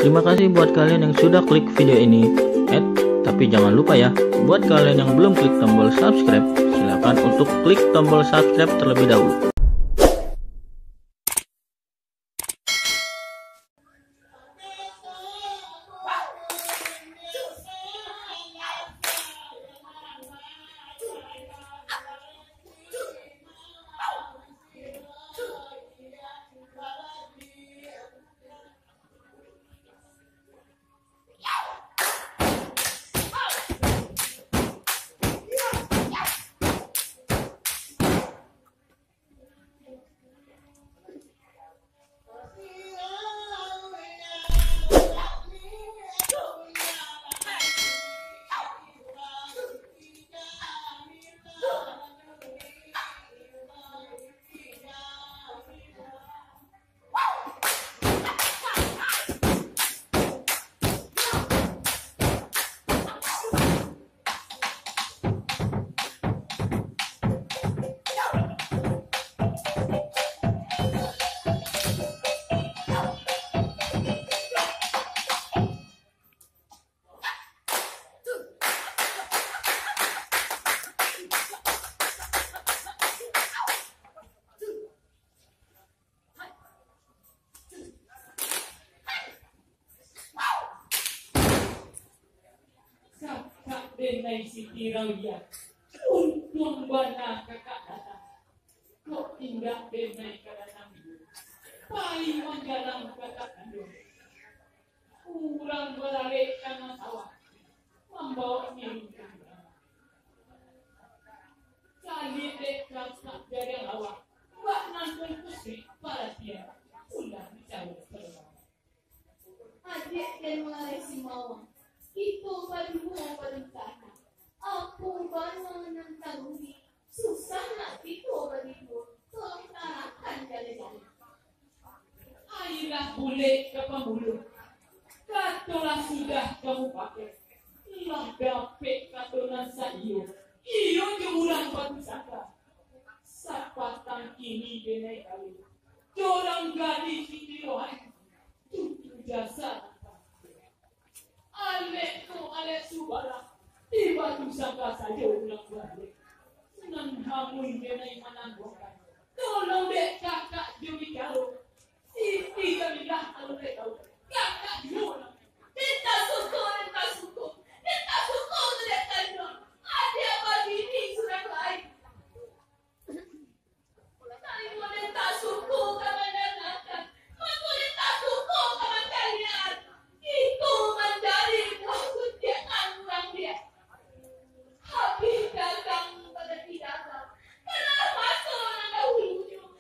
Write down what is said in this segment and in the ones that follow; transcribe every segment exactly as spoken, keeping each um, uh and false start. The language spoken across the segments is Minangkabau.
Terima kasih buat kalian yang sudah klik video ini. Eh, tapi jangan lupa ya, buat kalian yang belum klik tombol subscribe, silakan untuk klik tombol subscribe terlebih dahulu. Kakak denai Siti Raudiah, untuang bana kakak datang. Kok indak denai ka datang, pai manjalang kakak kanduang. Urang baralek ka nan sawah, mambawok miruang ka urang. Caliak dek kakak gadang awak, bak nan tungkusi paratian, pulang dicawek saluang. Adiak den Malai Simawang, kito baduo badusaha. Apo bana nan taruih, susah nak kito batiduo, tolong tarangkan jaleh-jaleh. Ayilah bulek ka pambuluah, kato lah sudah ka mupakaik, lah dapek kato nan saiyo, iyo jo urang batusangka. Sapatang kini denai kayo, jo urang gadih Siti Rohani, tutu jasa nan pasti. Alek tu alek subarang, di batusangka sajo urang baralek. Nan hamun denai manangguangkan, tolong dek kakak jo bicaro. Siti Kamilah alun lai tau, kakak juo nan. Den tasuko, den tasuko, den tasuko tu dek kanduang. Adiak babini surang lai. Kali den tasuko ka mandangakan, mako den tasuko ka mancaliak. Kito manjadi buah kutiakan urang diak. Habih dagang baganti dagang, padalah maso nan dahulunyo,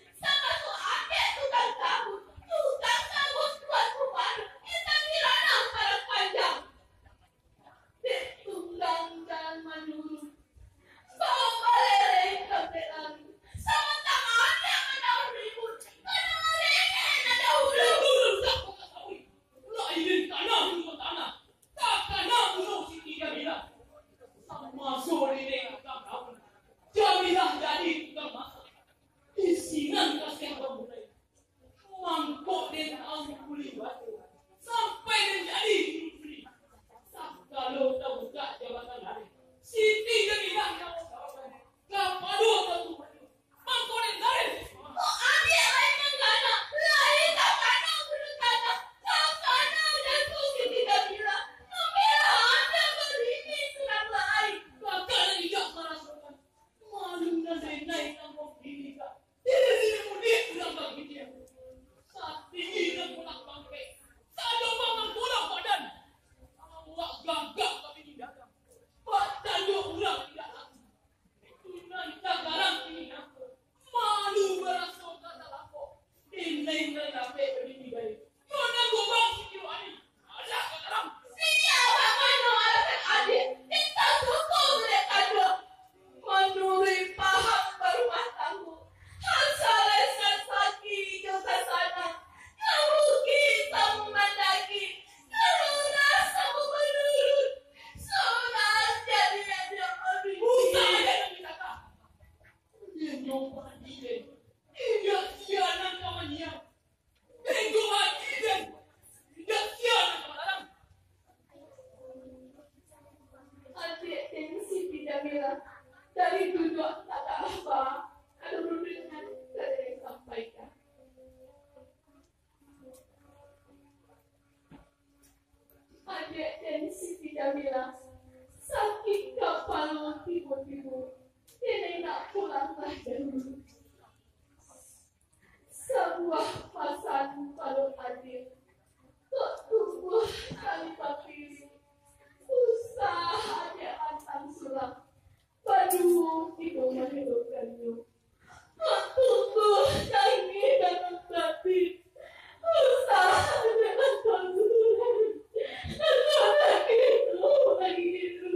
Buah pasan paruik adiak, kok tumbuah tali papiruik. Usah adiak antang surang, paduo tibo manelokannyo. Kok tumbuah tangih dalam batin. Usah adiak antang surang, kok bagitu, bagitu.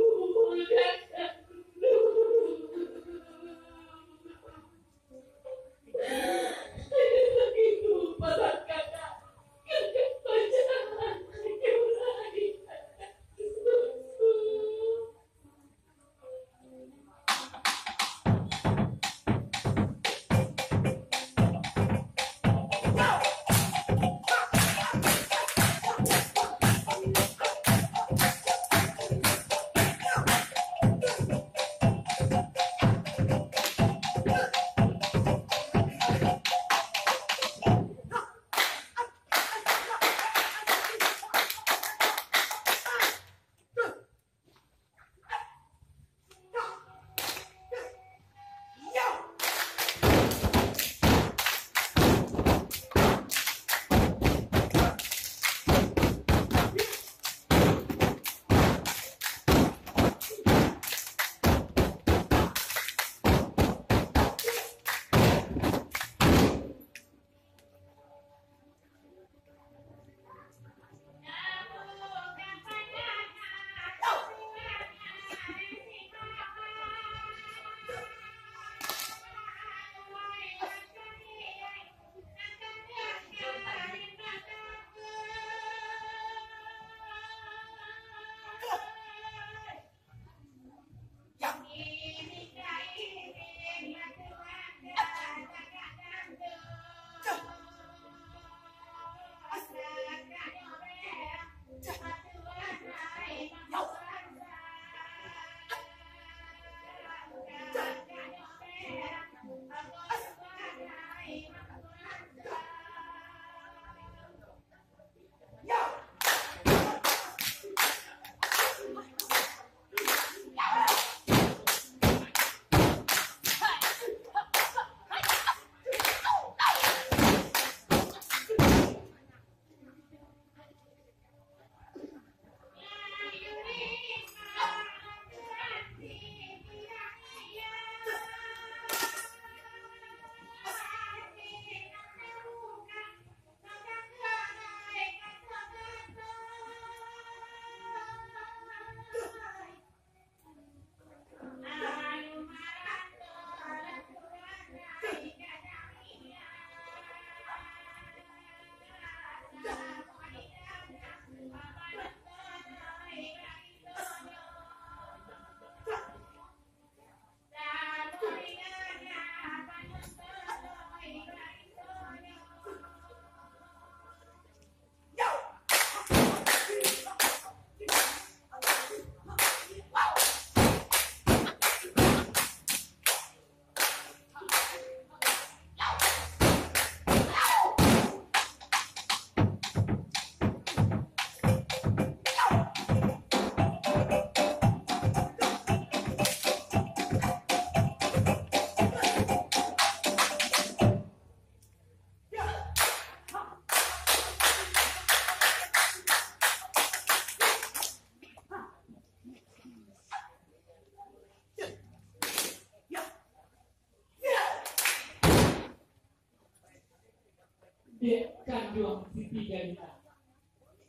Dek kanduang Siti Jalita,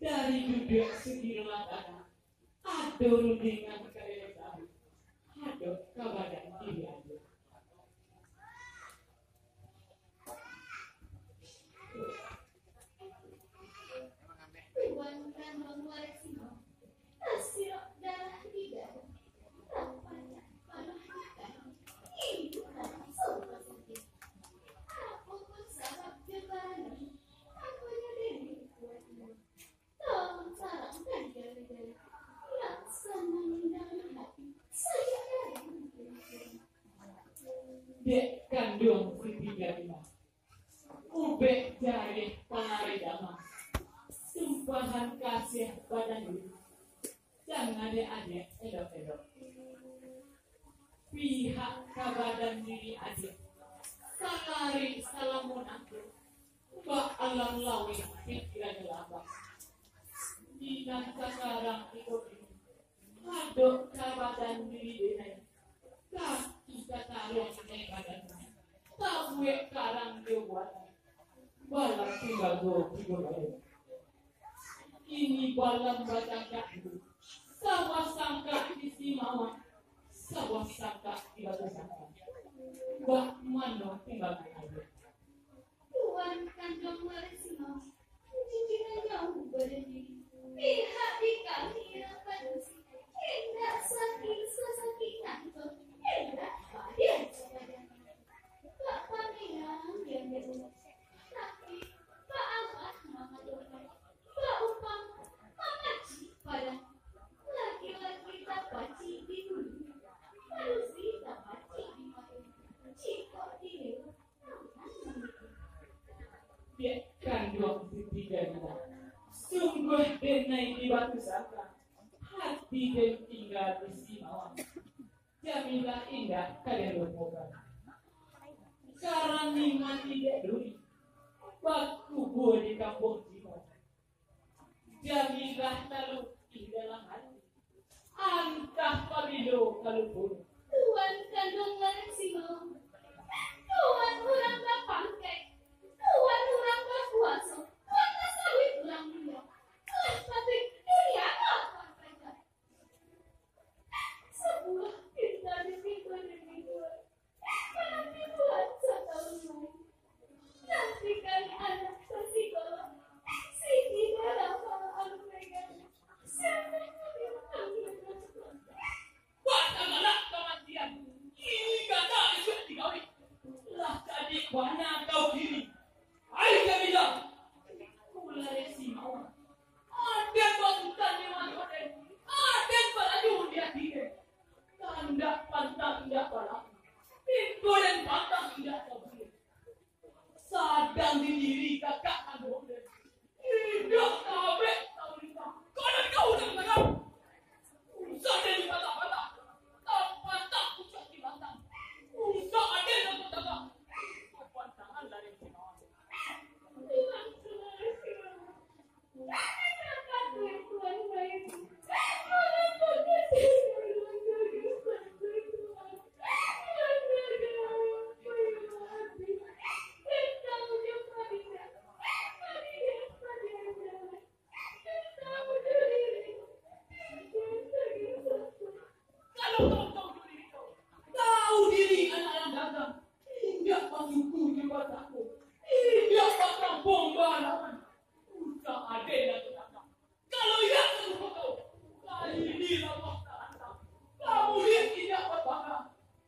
dari duduak segi rumah tangga, ado rundingan ka diri tahu, ado ka badan diri ado. Tuan kanduang Wareksi, tasirok darah di dada, tampacak paruik di kaki, induak langsung basakik. Apo pun sabab jo barani, aponyo demi kuwaiknyo. Tolong tarangkan jari-jari, laksanak nan dalam hati, sajak dari mimpi. Dek kanduang Siti Jalita, ubek jariah palari damang, tumpahan kasiah badan diri, jan adiak-adiak elok-elok. Pihak ka badan diri adiak, salari salamun angku, Bak alam laweh pikirannyo lapang. Di nan sakarang iko kini, hadok ka badan diri denai, kaki ka taruang naiak badan, tabuek karang jo buatan, balah timbago tigo badan. Kini balam batangkak dulu, sabuah sangkak di Simawa, sabuah sangkak di Batusangka. Bak mano timbangan aduak? Tuan kanduang Maresima, junjungan jauah badan diri. Pihak di kami nan padusi, indak sakik sasakik nangko, indak padiah sapadan. Bak pamilang diambiak urang, tapi bak amat mangadokan, bak upah mamacik padan. Laki-laki tapacik di hulu, padusi tapacik di padusi, jikok di lewat. Dek kanduang Siti Jamilah, sungguah denai di Batusangka, hati den tingga di Simawa. Jamilah indak ka den lupokan. Karani mandi dek duri, bakubua di Kampuang Cimol. Jamilah talukih dalam hati, antah pabilo ka lupo. Tuan kanduang Maresima, tuan urang bapangkek, tuan urang bakuaso, tuan tasawik urang mudo. Lah patuik dunia ko tuan paja. Sabuah pinta dipinta demi tuan. Nantikan anak sasikola, sigi darah malah alun megang. Siapa yang ambil? Batanggalak kamatian, kini gagah isuak digawik. Lah cadiak bana kau kini. Ai Jamilah, kula resi mawat. Aden basutan di mano den, aden balaju di ati den. Kandak pantang indak balaku, pintu den pantang indak tabuka. Sadang di diri kakak kanduang den. Indak tabek taulita. Kau nak kau nak kau. Usah den dipatah-patah. Tapatah pucuk di batang. Usah aden nak tatagak. Kapan tangan dari sini. Kalau kau tahu diri kau, tahu diri anak nan gagah, indak basuku jo basako, indak bakampuang bahalaman, usah aden nan tatagak. Kalau indak basuku kau, kali ini labuah tarantang, kamu lihat indak bapaga,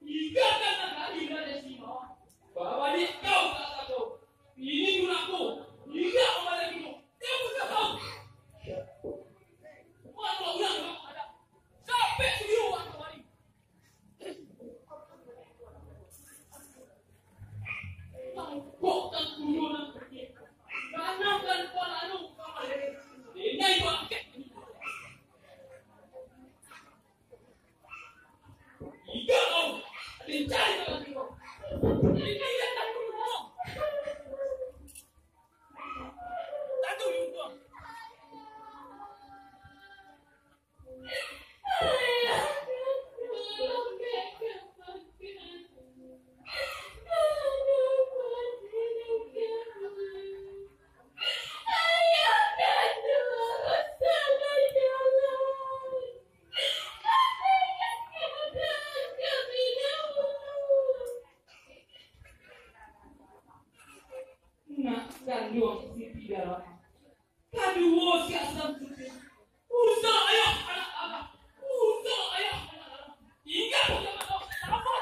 indak kan nan kali indak ada simawa, babaliak kau ka ateh kau, ini tunako, indak mamandang kino, dia pun tak tahu. Mano urang nak ada? Sampai sugiro waktu hari. Tangkokkan tuyul nan kecil. Kanangkan palanyo ka malere. Denai bakek. Iga kau. Lincah iga kau. Lincah iga kau. Tantu untuang. Nak kanduang Siti Darah. Kaduo si Asam Suci. Usah ayah anak anak. Usah ayah anak anak. Tinggal sama kau. Sama.